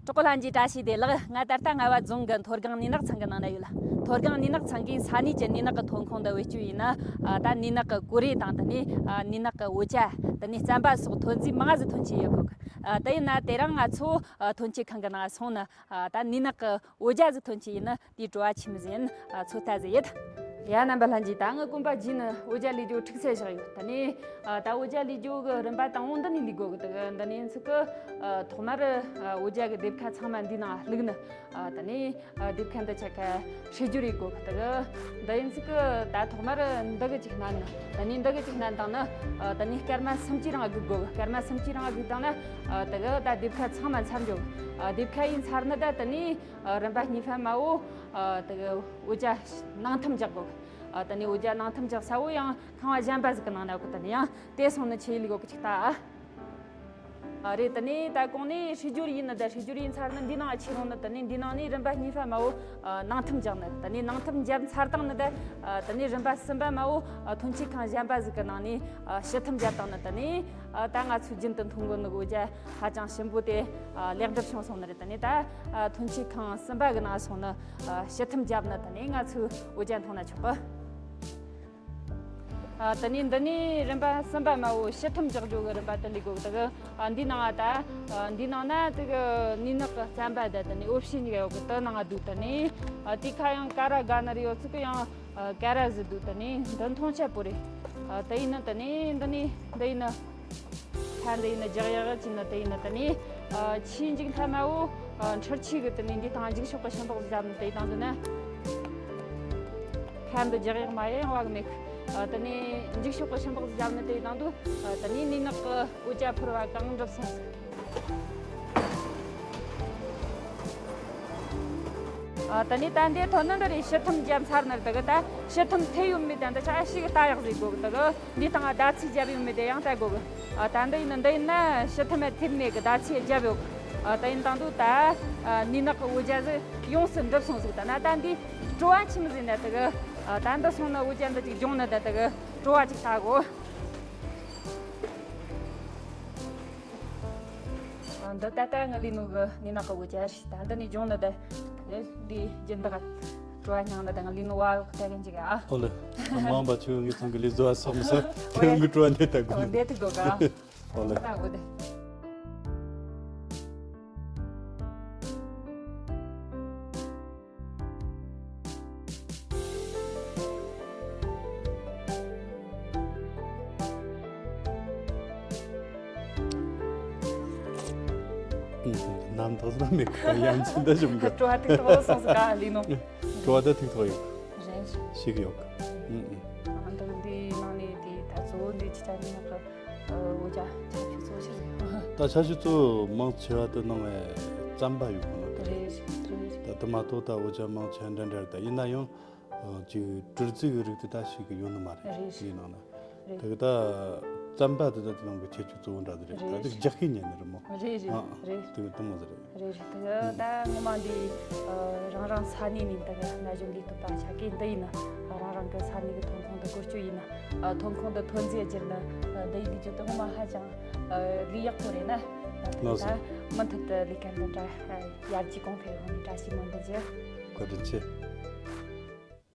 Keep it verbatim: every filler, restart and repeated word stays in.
གྲོགས་པོ་ལྷན་རྒྱས་བཀྲ་ཤིས་བདེ་ལེགས། ང་ད་ལྟ་རྔ་བ་རྫོང་གི་མཐོ་སྒང་ནས་ནག་ཚང་གི་ནང་ན་ཡོད། མཐོ་སྒང་ནས་ནག་ཚང་གིས་ས་གནས་ཀྱི་ནས་ནག་གི་ཐོན་ཁུངས་འདི་བེད་སྤྱོད་ཡས་ནས། ཨ། ད་ནས་ནག་གི་གོ་རེ་དང་། དེ་ནས། ཨ། ནས་ནག་གི་འོ་ཇ། དེ་ནས་རྩམ་པ་སོགས་ཐོན་རྫས་མང་ཟིག་ཐོན་གྱི་ཡོད་གི། ཨ། དེ་ཡིན་ན་དེ་རིང་ང་ཚོ། ཨ། ཐོན་སྐྱེད་ཁང་གི་ནང་སོང་ནས། ཨ། ད་ནས་ནག་གི་འོ་ཇ་ཟིག་ཐོན་གྱི་ཡིན་ནི། དེའི་བྲོ་བ་ཆི་མོ་ཟིག་ཡིན། ཨ། ཚོད་ལྟ་ཟིག་ཡེད། ཡ། རྣམ་པ་ལྷན་རྒྱས། ད་ངས་གོམ་པ་རྒྱས་ནས་འོ་ཇ་ལས་རྒྱུ་ཁྲིག་སེ་བཞག་ཡོད། དེ་ནས། ཨ། ད་འོ་ཇ་ལས་རྒྱུ་གི་རིམ་པ་དང་པོ་འདི་ནས་ལས་དགོས་གི། དེ་གི་འདི་ནས་ཚིག་གི། ཨ། ཐོག་མར། ཨ། འོ་ཇ་གི་སྡེབ་ཁ་ཚང་མ་འདི་ནང་བླུགས་ནས། ཨ། དེ་ནས། ཨ། སྡེབ་ཁ་འདི་ཆ་ཁ་བསྲེ་སྦྱོར་ཡེད་དགོས་གི། དེ་གི་འདི་ཡིན་ཚིག་གི། ད་ཐོག་མར་འདི་གི་ཅིག་བསྣན་ནས། དེ་ནས་འདི་གི་ཅིག་བསྣན་བཏང་ནས། ཨ། དེ་ནས་སྐར་མ་སུམ་ཅུའི་རིང་སྒུག་དགོས་གི། སྐར་མ་སུམ་ཅུའི་རིང་སྒུག་བཏང་ན། ཨ། དེ་གི་ད་སྡེབ་ཁ་ཚང་མ་ཚར་འགྱོ་གི། ཨ། སྡེབ་ཁ་ཡས་ཚར་ནས་ད་དེ་ནས། ཨ། རིམ་པ་གཉིས་པ་མ་བོ། ཨ། དེ་གི་འོ་ཇ་ནང་ཐུམ་རྒྱག་དགོས། ཨ། དེ་ནས་འོ་ཇ་ནང་ཐུམ་རྒྱག་ས་བོ་ཡང་ཁང་བ་གཞན་པ་ཟིག་གི་ནང་ན་ཡོད་གི། དེ་ནས་ཡང་དེ་སོང་ནས་ཆི་ཡས་ལས་དགོས་གི་ཅིག་ལྟ། ཨ། རེད། དེ་ནས་ད་གོང་ནས་བསྲེ་སྦྱོར་ཡས་ནི་ད། བསྲེ་སྦྱོར་ཡས་ཚར་ནས་འདི་ནང་ཁྱེར་ཡོང་ནི། དེ་ནས་འདི་ནང་ནས་རིམ་པ་གཉིས་པ་མ་བོ། ཨ། ནང་ཐུམ་རྒྱག་ནི། དེ་ནས་ནང་ཐུམ་བརྒྱབ་ཚར་བཏང་ནི་ད། ཨ། དེ་ནས་རིམ་པ་གསུམ་པ་མ་བོ། ཨ། ཐོན་སྐྱེད་ཁང་གཞན་པ་ཟིག་གི་ནང་ནས། ཨ། ཕྱི་ཐུམ་བརྒྱབ་བཏང་ནི། དེ་ནས། ཨ། ད་ང་ཚོས་རྒྱུན་དུ་འཐུང་གོ་ནི་འོ་ཇ་ཧ་ཅང་ཞིམ་པོ་དེ། ཨ། ལེགས་འགྲུབ་བྱུང་སོང་ནི་རེད། དེ་ནས་ད། ཨ། ཐོན་སྐྱེད་ཁང་གསུམ་པ་གི་ནང་སོང་ནི། ཨ། ཕྱི་ཐུམ་བརྒྱབ་ནི། དེ་ནས་ང་ཚོས་འོ་ཇ་འཐུང་ན་ཆོག་གི། ཨ། དེ་ནས་འདི་ནས་རིམ་པ་གསུམ་པ་མ་བོ་ཕྱི་ཐུམ་རྒྱག་རྒྱུ་གི་རིམ་པ་དེ་ལས་དགོས་གི། དེ་གི། ཨ། འདིའི་ནང་ང་ད། ཨ། འདིའི་ནང་ན་དེ་གི་ནས་ནག་གི་རྩམ་པ་ད། དེ་ནས་འོ་ཕྱེ་གཉིས་ཀ་ཡོད་གི། དེ་ནང་ང་བསྡུས། དེ་ནས། ཨ། དེའི་ཁ་ཡང་ཀ་ར་དགའ་ནི་རེ་ཡོད་ཚིག་གི། ཡང་། ཨ། ཀ་ར་ཟིག་བསྡུས། དེ་ནས་འདི་འཐུང་ཆ་པོ་རེད། ཨ། དེ་ཡིན་ནི། དེ་ནས་འདི་ནས་འདི་ཡིན་ནི། ཁ་འདི་ཡིན་ནི་རྒྱག་ཡག་ཅིག་ནི་དེ་ཡིན་ནི། དེ་ནས། ཨ། ཆེས་མཇུག་མཐའ་མ་བོ། ཨ། འཕྲུལ་ཆས་གི་དེ་ནས་འདི་དང་འགྱིག་ཤོག་གི་ཤིང་ཏོག་བརྒྱབ་ནི་དེ་དང་འདི་ན། ཁ་འདི་རྒྱག་ཡག་མ་ཡེ་ཡང་བག་མེད། ཨ། དེ་ནས་འགྱིག་ཤོག་གི་ཤིང་ཏོག་བརྒྱབ་ནི་དེ་དང་འདི། ཨ། དེ་ནས་ནས་ནག་གི་འོ་ཇ་ཕོར་བ་གང་འགྲུབ་སོང་། ཨ། དེ་ནས་ད་འདི་ཐོན་ནི་འདི་རེད། ཕྱི་ཐུམ་བརྒྱབ་ཚར་ནི་རེད། དེ་གི་ད་ཕྱི་ཐུམ་ཐེབས་ཡོད་མེད་ད་འདི་ཆ་ཞིག་ལྟ་ཡག་ཟིག་དགོས་གི། དེ་གི་འདི་དང་ཟླ་ཚེས་བརྒྱབ་ཡོད་མེད་དེ་ཡང་ལྟ་དགོས་གི། ཨ། ད་འདི་ཡིན་ན། འདི་ཡིན་ན་ཕྱི་ཐུམ་ཐེབས་མེད་གི། ཟླ་ཚེས་བརྒྱབ་ཡོད་གི། ཨ། དེ་ཡིན་དང་དུ་ད། ཨ། ནས་ནག་གི་འོ་ཇ་ཟིག་ཡོངས་སུ་འགྲུབ་སོང་ཟིག། ད་ན་ད་འདི་བྲོ་བ་ཆི་མོ་ཟིག་ན་དེ་གི། ཨ། ད་འདི་སོང་ན་འོ་ཇ་འདི་ཅིག་སྦྱོང་ན་ད་དེ་གི་བྲོ་བ་ཅིག་ལྟ་དགོས། ཨ། འདི་ད་ལྟ་ངས་ལས་ནོ་གི་ནས་ནག་གི་འོ་ཇ་རེད། ད་འདི་ནས་སྦྱོང་ནི་ད། འདི་རྒྱུན་དག་བྲོ་བ་མྱང་ནི་ད། ངས་ལས་ནོ་བ་ལྟ་གིན་ཅིག་ཨ། ཨོ་ལེ། མ་འོངས་པ་ཁྱོད་ངའི་ཚང་གི་ལས་བཟོ་བ་སོགས་མི་ས། ཁྱོད་ངའི་བྲོ་བ་འདི་ལྟ་དགོས། འདི་ལྟ་དགོས་ག། ཨོ་ལེ། ལྟ་དགོས་དེ། རྣམ་ཐོས་ན་མེད་ཀ། ཡ་མཚན་ད་ཞིམ་གི། བྲོ་བ་ཐིག་ཐོག་སོང་ཟིག་ག་ལས་ནོ། བྲོ་བ་ད་ཐིག་ཐོག་ཡོད། རེད། ཞིག་ཡོད། ཨང་། ད་འདི་ནང་ནས་དེ་ད་གཙོ་བོ་འདི་ཅི་ད་ནས་ནག་གི་འོ་ཇ་ཆ་ཤས་གཙོ་བོ་ཆི་ཟིག་ཡོད། ད་ཆ་ཤས་གཙོ་བོ་མང་ཆེ་བ་དེ་ནང་ང་རྩམ་པ་ཡོད་གི་ནོ་དེ་རེད། རེད་རེད། ད་དེ་མ་གཏོགས་ད་འོ་ཇ་མང་ཆེ་འདྲ་འདྲ་རེད། ད་ཡིན་ན་ཡང་ཅིག་སྤྲི་རྩི་གི་རིགས་དེ་ད་ཞིག་གི་ཡོད་ནི་མ་རེད། རེད། དེའི་ནང་ན། རེད། དེ་གི་ད་རྩམ་པ་དེ་ད་དེ་ནང་གི་ཁྱད་ཆོས་གཙོ་བོ་འདྲ་དེ་རེད། རེད། ད་དེ་རྒྱག་ཤེས་ཉན་ནི་རེད་མོ། རེད་རེད། ཨ་ཨ། རེད། དེ་གི་དེ་མོ་ཟིག་རེད། རེད་རེད། དེ་གི་ད་ངོ་མ་འདི་ཨ་རང་རང་ས་གནས་ནས་ད་གི་ན་གཞོན་ལས་གཏོད་པ་ཆ་གི་འདི་ཡིན་ན། ཨ་རང་རང་གི་ས་གནས་གི་ཐོན་ཁུངས་འདི་བཀོལ་སྤྱོད་ཡིན་ན། ཨ་ཐོན་ཁུངས་འདི་ཐོན་རྫས་བསྒྱུར་ན། ཨ་འདི་ཡི་ལས་རྒྱུ་དེ་ངོ་མ་ཧ་ཅང་ཨ་ལས་ཡག་པོ་རེད་ན། ལགས་སོ། ད་མུ་མཐུད་དུ་ལས་ཀ་འདི་འདྲ་ཨ་ཡར་རྒྱས་གོང་འཕེལ་ཡོང་བའི་བཀྲ་ཤིས་སྨོན་འདུན་ཞུ། བཀའ་དྲིན་ཆེ།